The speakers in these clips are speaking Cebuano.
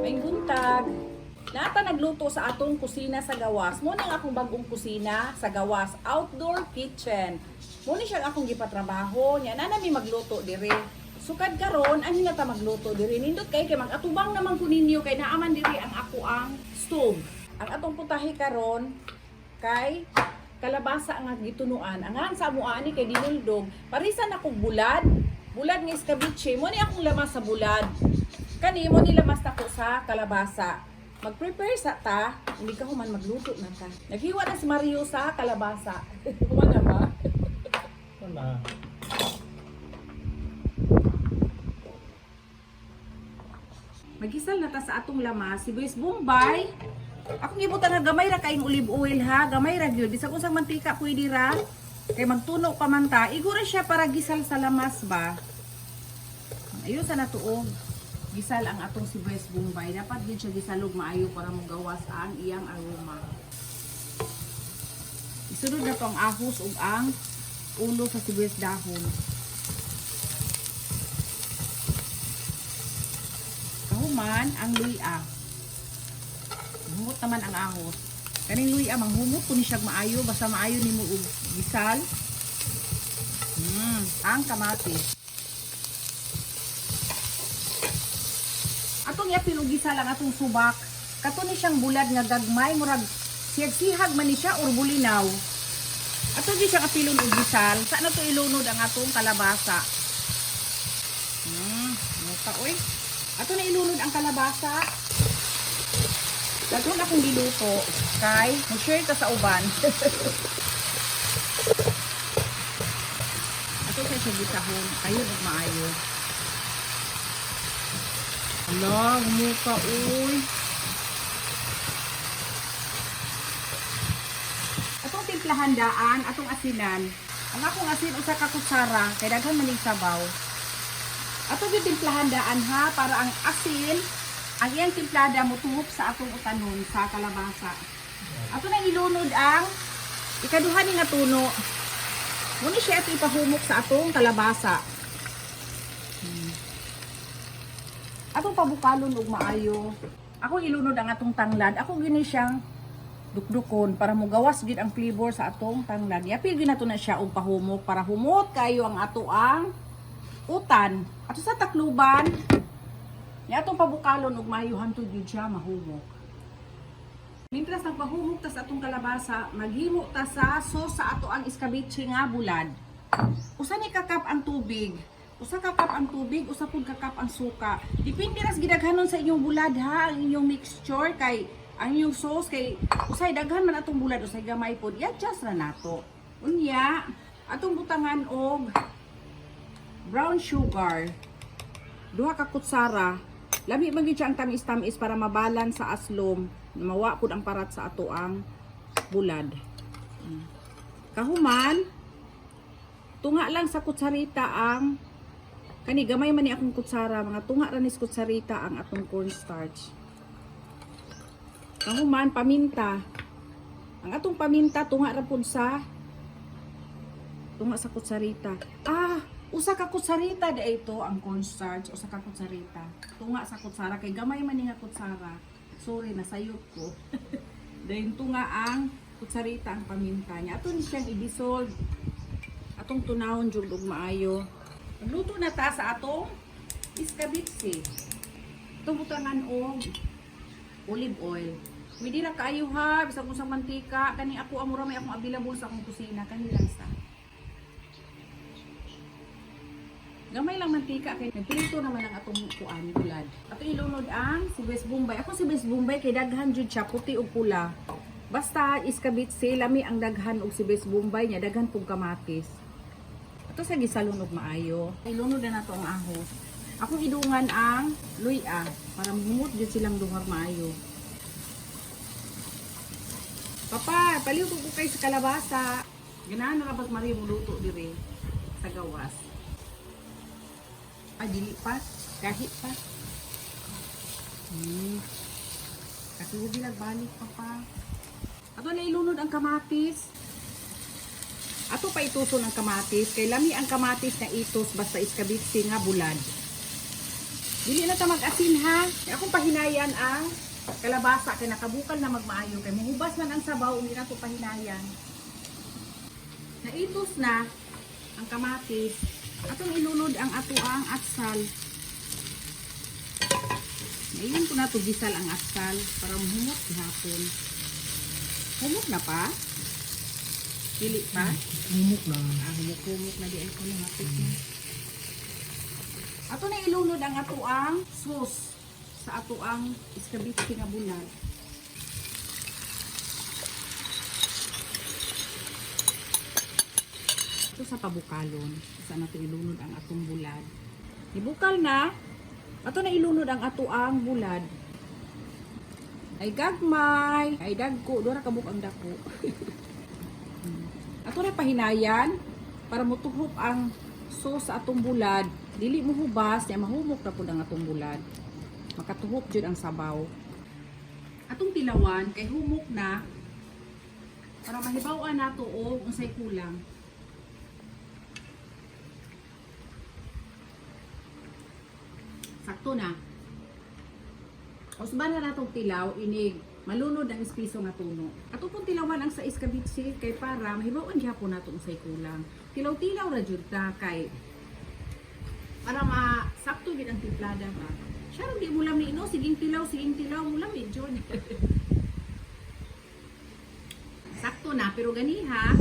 May buntag. Nata nagluto sa atong kusina sa gawas. Mo nang akong bagong kusina sa gawas, outdoor kitchen. Mo ni siya ang akong gipatrabaho niya. Na nami magluto dire. Sukad karon ang na ta magluto dire. Nindot kay kay mag-atubang naman ko ninyo kay naaman dire ang ako ang stove. Ang atong putahe karon kay kalabasa nga gitunuan. Angan sa amo ani kay dinuldog. Parisan akong bulad. Bulad nga iskabiche. Mo ni akong lamas sa bulad. Kani mo ni lamas nako sa kalabasa. Mag-prepare sa ta, hindi ka human magluto na ta. Naghiwa na si Mario sa kalabasa. Human na ba? Wala. Magisal na ta sa atong lamas, si Luis Bombay. Akong gibutan nga gamay ra kaayong olive oil ha, gamay ra gyud. Bisag unsang mantika pwede ra. Kay magtuno pa man ta, igura siya para gisal sa lamas ba. Ayun sa natuog. Gisal ang atong sibuyas Bombay. Dapat gyud siya gisalog maayo para mogawas ang iyang aroma. Isunod na to ang ahos ug ang ulo sa sibuyas dahon. Kahuman ang luya. Humot naman ang ahos. Kaning luya manghumot kun siya maayo basta maayo nimo og gisal. Ang kamatis. Atong iapil og gisal ang atong subak. Kato ni siyang bulad nga gagmay murag sihag-sihag man ni siya or bulinaw. Ato di siya kapilon og gisal. Sa na to ilunod ang atong kalabasa. Muta oy. Ato na ilunod ang kalabasa. Daghan akong giluto kay mo-share ta sa uban. Ato sa siya gisahon kayo ug maayo. Ala, muka uy. Atong timplahan daan, atong asinan. Ang akong asin usa ka kutsara kay daghan maning sabaw. Ato gyud timplahan daan ha para ang asin ang iyang timplada motuhop sa atong utanon sa kalabasa. Ato nang ilunod ang ikaduha ni nga tuno. Muna siya ato ipahumok sa atong kalabasa. Atong pabukalon og maayo. Ako ilunod ang atong tanglad. Ako gini siyang dukdukon para mugawas gid ang flavor sa atong tanglad. Yapil gid nato na siya og pahumok para humot kayo ang ato ang utan. Ato sa Tacloban, nya atong pabukalon og maayo hantod gyud siya mahumok. Mintras nagpahumok ta sa atong kalabasa, maghimo ta sa sauce sa ato ang iskabiche nga bulad. Usa ni ka cup ang tubig. Usa ka cup ang tubig, usa pud ka cup ang suka. Depende ras gidaghanon sa inyong bulad ha, ang inyong mixture kay ang inyong sauce kay usay daghan man atong bulad, usay gamay pod. I-adjust ra nato. Unya, atong butangan og brown sugar. 2 ka kutsara. Lami man gyud siya ang tamis-tamis para mabalance sa aslom. Mawa pud ang parat sa ato ang bulad. Kahuman, tunga lang sa kutsarita ang kani gamay man ni akong kutsara, mga tunga ra ni sa kutsarita ang atong cornstarch. Kahuman paminta. Ang atong paminta tunga ra pud sa tunga sa kutsarita. Ah, usa ka kutsarita di ito ang cornstarch, usa ka kutsarita. Tunga sa kutsara kay gamay man ni nga kutsara. Sorry, nasayop ko. Dayon tunga ang kutsarita ang paminta niya. Ato ni siyang i-dissolve. Atong tunawon jud og maayo. Magluto na ta sa atong iskabitsi. Tumutangan og olive oil. Pwede ra kaayo ha, bisag unsang mantika, kani ako amura may akong available sa akong kusina, kani lang sa. Gamay lang mantika kay nagprito naman ang atong kuan bulad. Ato ilunod ang sibuyas Bombay. Ako sibuyas Bombay kay daghan jud siya puti ug pula. Basta iskabitsi lami ang daghan og sibuyas Bombay niya, daghan pug kamatis. Ato sa gisalon og maayo. Ilunod na nato ang ahos. Akong idungan ang luya para humot jud silang duhag maayo. Papa, paliw ko kay sa kalabasa. Ganahan na ka Maria mo luto dire sa gawas. Ay, dili pa. Kahit pa. Kasi huwag balik pa pa. Ato na ilunod ang kamatis. Ato pa ituson ang kamatis. Kay lami ang kamatis na itos basta iskabitsi nga bulad. Dili na ta mag-asin ha. Akong pahinayan ang kalabasa kay nakabukal na magmaayo kay muhubas man ang sabaw, hindi na to pahinayan. Naitos na ang kamatis. Atong ilunod ang atoang atsal. Ngayon ko na to gisal ang atsal para muhumot gihapon. Humot na pa? Dili pa? Humok na. Ah, humok-humok na di ay ko na hapit na. Ato na ilunod ang atoang sauce sa atoang iskabitsi nga bulag. Ito sa pabukalon, sa nato ilunod ang atong bulad. Ibukal na. Ato na ilunod ang atoang bulad. Ay gagmay, ay dagko, dora kabuk ang dako. Ato na pahinayan para motuhop ang sauce sa atong bulad. Dili mo hubas, niya mahumok na pud ang atong bulad. Makatuhop jud ang sabaw. Atong tilawan kay humok na para mahibaw-an nato og unsay kulang. Sakto na. Usban na natong tilaw inig malunod ang espiso nga tuno. Ato pong tilawan ang sa iskabitsi kay para mahibaw-an gyapon nato unsay kulang. Tilaw-tilaw ra jud ta kay para masakto gid ang timplada ba. Siya ra di mo lami no, sige tilaw mo lami jud. Sakto na pero ganiha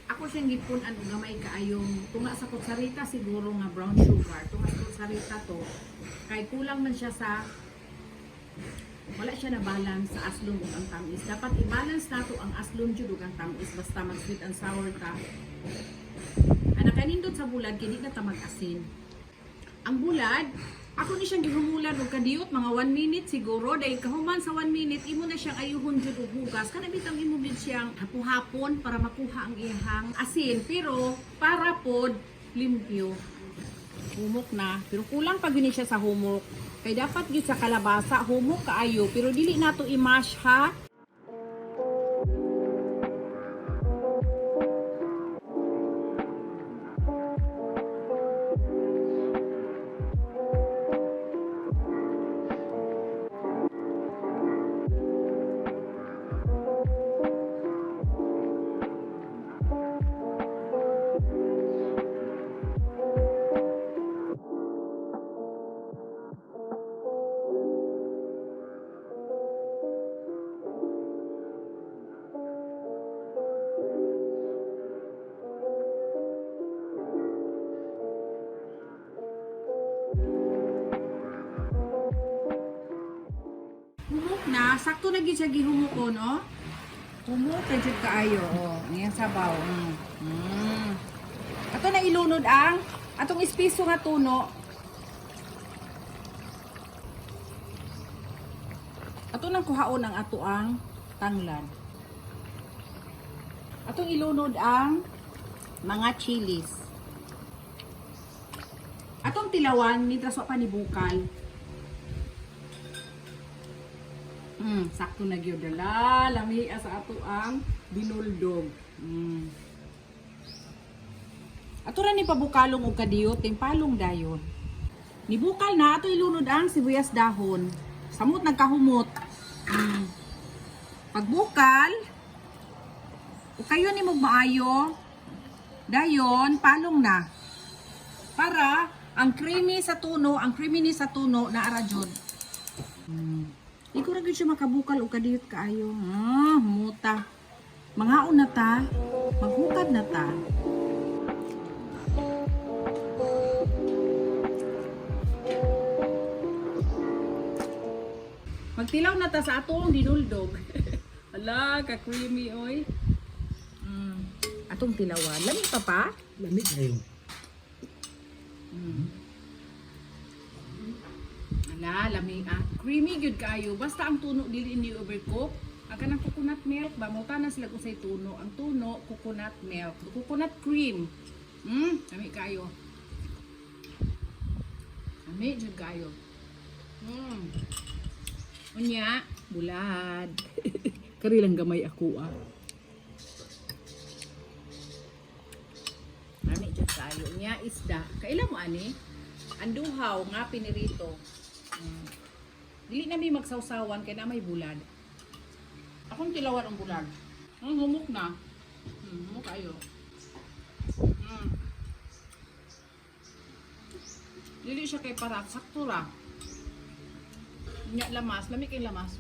ako siyang gipun-an og gamay kaayong tunga sa kutsarita siguro nga brown sugar. Tunga sa kutsarita to kay kulang man siya sa wala siya na balance sa aslom ug ang tamis. Dapat i-balance nato ang aslom jud ug ang tamis basta mag sweet and sour ta. Anak kanindot sa bulad kay di na ta mag-asin. Ang bulad, ako ni siyang gihumulan og kadiyot mga 1 minute siguro dahil kahuman sa 1 minute imo na siyang ayuhon jud og hugas kana bitang imo jud siyang hapo-hapon para makuha ang iyang asin pero para pod limpyo. Humok na pero kulang pa gyud ni siya sa humok kay dapat gyud sa kalabasa humok kaayo pero dili nato i-mash ha. Humok na, sakto na gyud siya gihumok ko, no? Humok na jud kaayo, oh. Ang iyang sabaw. Ato na ilunod ang atong espiso nga tuno. Ato nang kuhaon ang ato ang tanglad. Atong ilunod ang mga chilies. Atong tilawan, mintras wa pa ni bukal. Sakto na gyud dala. Lami sa ato ang binuldog. Ato ra ni pabukalong og kadiyot, palong dayon. Nibukal na ato ilunod ang sibuyas dahon. Samot nagkahumot. Pagbukal, ukayon nimo maayo. Dayon palong na. Para ang creamy sa tuno, ang creamy ni sa tuno na ara jud. Di ko ra gyud siya makabukal og kadiyot kaayo. Muta. Mangaon na ta, maghukad na ta. Magtilaw na ta sa atong dinuldog. Ala, ka creamy oy. Atong tilawan. Lami pa pa? Lamig na yun. Ala, lami ah. Creamy gyud kaayo. Basta ang tuno dili ni overcook. Ang kanang coconut milk ba mo na sila kung say tuno. Ang tuno coconut milk, coconut cream. Lami kaayo. Lami jud kaayo. Unya, bulad. Kari lang gamay ako ah. Lami jud kaayo. Unya isda. Kaila mo ani? Anduhaw nga pinirito. Dili na mi magsawsawan kay na may bulad. Akong tilawan ang bulad. Humok na. Humok kayo. Dili siya kay parat, sakto ra. Nya lamas, lami kay lamas.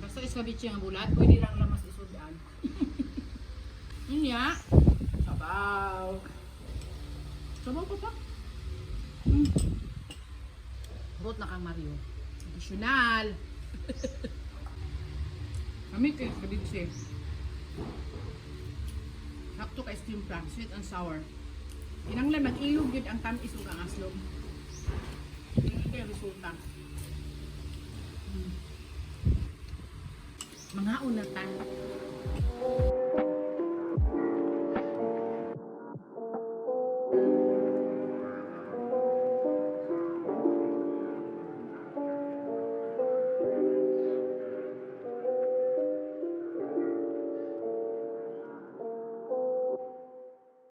Basta iskabiche ang bulad, pwede lang lamas isudan. Nya. Sabaw. Sabaw pa pa. Rot na kang Mario. Additional. Kami kay iskabiche. Sakto kay steam plan, sweet and sour. Kinanglan mag-ilog yun ang tamis ug ang aslom. Ito yung resulta. Mga una ta.